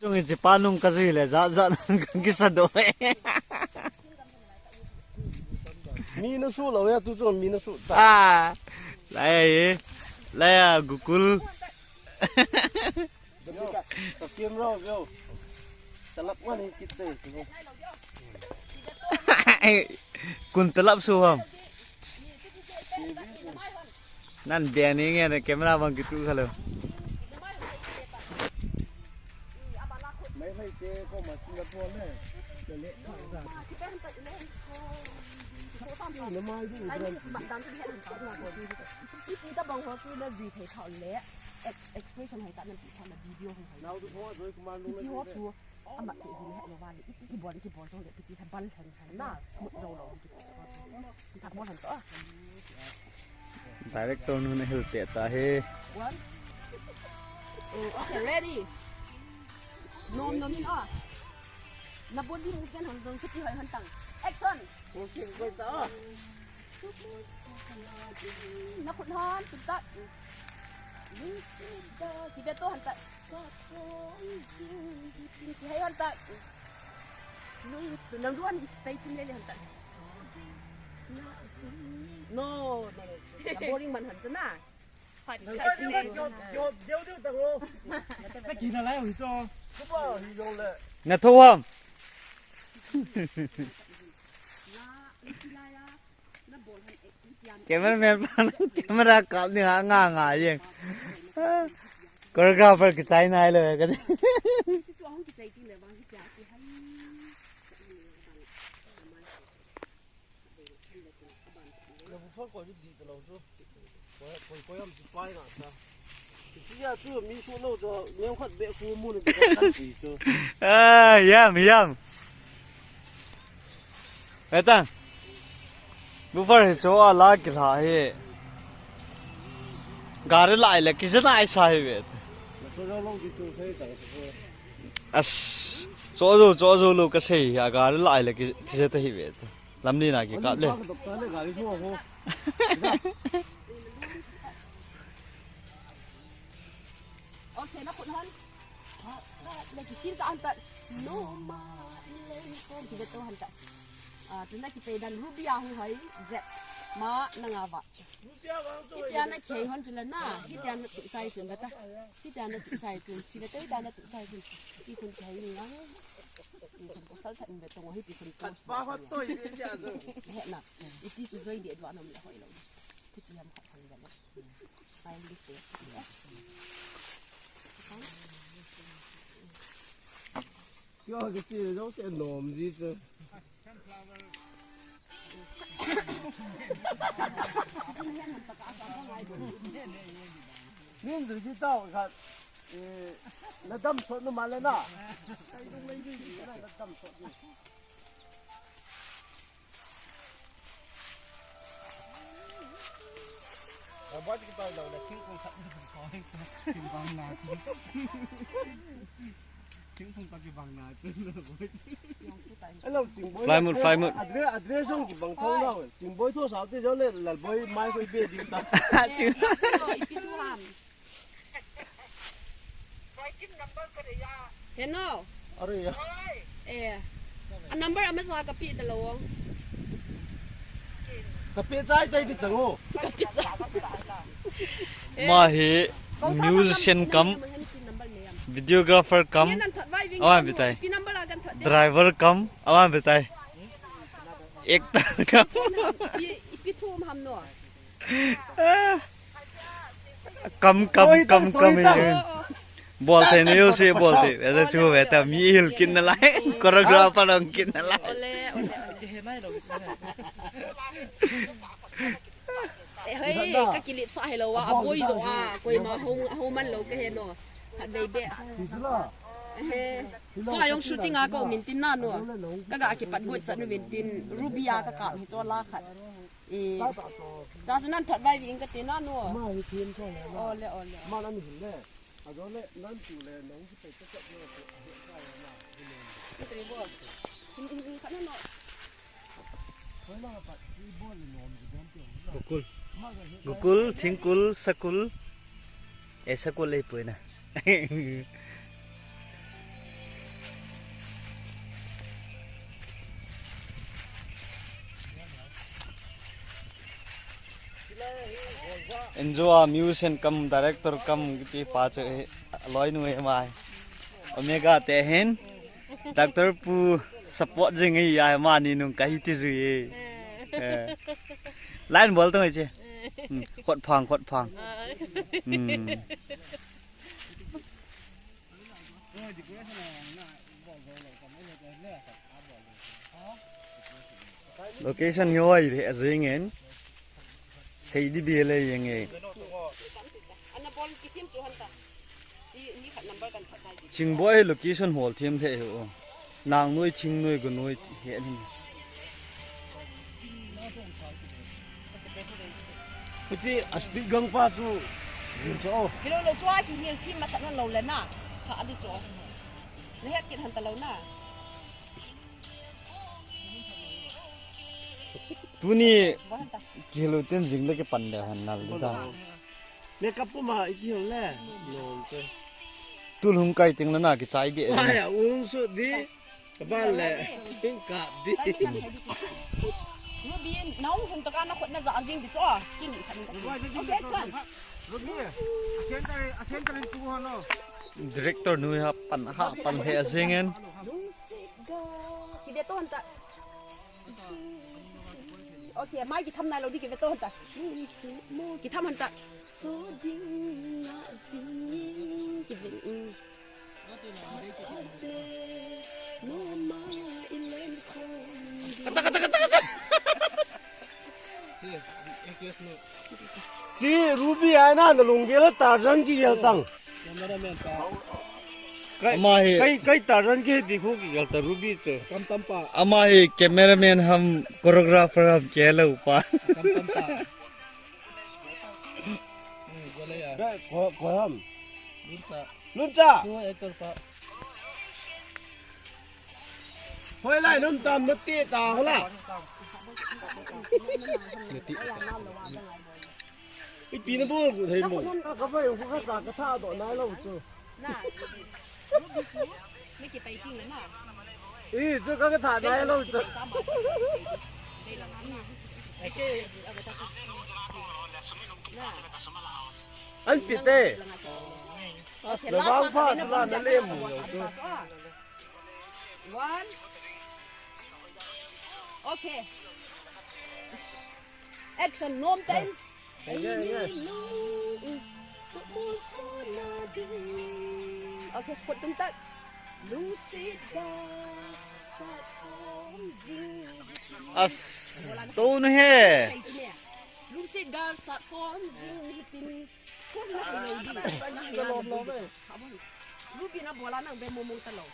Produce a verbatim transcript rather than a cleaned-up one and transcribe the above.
Chung in chipa nung ka zui le, za, za nung ka kisa do. Mi na su lo ya, tu chung mi na su ta. Ah, lai ai, lai a, Gokul. Ka camera veo. Talap man hi kit te. Kun talap su ham. Nan dia ni nge na camera bang kitu khalo. Mai hai te ko ma Singapore le. Le le. Iti tabang ho chu na ji thei thao le. Ex-, expression hai ta nan ti thao na video hai. Nau tu ho joi kumar nu. Iti ho chu. Ama te jin he lo vale, iti kibol, kibol jong le, iti he bal hen hen na, mut jo lo, kibol jong. Iti thak mo hen to. Director nu na hil te ta he. One. Oh, okay, ready. Nom nom in, ah. Na body movement han jong, chuti hoi han tang. Action. Okay, go ta. Na khut han, tum ta. Kibe to han ta. Hai hon ta. Nang duan pei tin le hon ta. No, no, no. Boring man hon na. Phat khat le. Yo, yo, yo, ta ho. Ta ki na lai hui so. Ku ba hi yo le. Na tho ham. Cameraman pan camera kap ni ha nga nga jeng. Choreographer kichai nai le ka. Ah, yam, yam. Eta. Bufar hi cho a la ki la hi. Gari lai le ki jana ai sa hi ve. As. Cho jo, cho jo lo ka sei a gari lai le ki, ki jata hi ve. Lamni na ki kap le. Okay, na khut hon. Na ki sil ta han ta. No ma, le ko ki beto han ta. Ah, tuna ki pe dan Rubia hu hai. Zep. Ma na nga va. Hitia na khei hon chule na. Hitia na tu chai chun beta. Hitia na tu chai chun. Chi beta hitia na tu chai chun. Ti khun khei ni lang. Ti khun ko sal that ni beto hi ti khun ko. Pa hot toi de ja zo. He na. Iti chu joi de dua nom le hoi lo. Ti ti ham khat han le na. Ai li te. Kio ke chi zo se nom ji che. Nin zu ji tao khat. Eh, na dam sot nu ma le na. Kai dung lei ji na dam sot ni. Abot ki tao lo na thingkung khat ni ko. Thingkung na. Thingkung ta kibang na. Hello, Chingboi. Fly mode, fly mode. Address, address jong kibang tho na. Chingboi tho sao te jo le Lalboi mai koi be ding ta. Ching. Ipi tu ham. Heno. Are ya. Eh. A number ama sa ka pi ta lo. Ka pi chai tai ti ta ngo. Ka pi chai. Ma hi musician kam, videographer kam, awan bitai. Driver kam, awan bitai. Actor kam. Ipi, ipi thum ham no. Kam, kam, kam, kam. Bol thei na yo se bol thei. Ete chu ve ta mi hil kin na lai. Choreographer ong kin na lai. Ole, ole, ole. Eh, hei, ka kilit sa hello a, a boi jo a, koima hung, hung man lo ka he no. Hat bei be. Eh, to ayong shooting a ko min tin na no. Ka ga kipat goi chat min tin, Rubia ka ka hi cho la khat. Eh, cha chu nan that vai ving ka ti na no. Ole, ole. Kati bo. Hin, hin, hin, khat na no. Gokul. Gokul, thingkul, sakul. Eh, sakul lei pui na. Injua musician cum director cum kiti pa chu hi, loinu hi mai. Omega te hin, Doctor Pu support jing hi a, mani nung kahi ti jui e. Eh. Line bol tong e che. Hmm, khot phang, khot phang. Hmm. Location hi hoi le ajing in. Sei di bia le yeng e. Chingboi location hol them the ho. Nang noi, ching noi, gu noi he ni. Puti astik gang pa chu. Yin cho. Kilo lo chua ki hil thim masat na lo le na. Tha adi cho. Le het kit han ta lo na. Tuni kilo ten jing le ke pan de han nal de ta. Makeup puma iki hong le. Nom te. Tul hung kai ting le na ki chai de. Ai, a ung su di. Ka ban le. Ping kap di. Ruby, nau hung to ka na khot na ja jing di cho. Kin khan. Okay, chan. Ruby, a center, a center in tu ho no. Director nu ha pan ha pan he a jing en. Ki be ton ta. Okay, mai ki tham nai lo di ki ve to ta. Ki tham han ta. So ding na zing ki ve. No ma ilen ko. Kata, kata, kata, kata. Chi Ruby ai na, na lunggel Tarzan kigel tang. Kai, ama hi, kai, kai Tarzan ke di khu kigel ta Ruby te. Kam tam pa. Ama hi cameraman ham, choreographer ham, kelo pa. Kam tam pa. Hmm, gole ya. Kai, ko, ko ham. Luncha. Luncha. Chu actor pa. Hoi lai num tam na ti ta ho la. Ipi na bol ku thei mo. Ka bai ku ka ta ka tha do nai lo chu. Na. Ni ki pai king na. I chu ka ka tha nai lo chu. An pi te. As la bang pa la na le mu lo chu. One. Okay. Action, nom time. Yeah, yeah, yeah. Okay, spot tum tak. Lucid girl, sat pon jing. As, to nu he. Lucid girl, sat pon jing. Ruby na bola na be mo mo ta lo.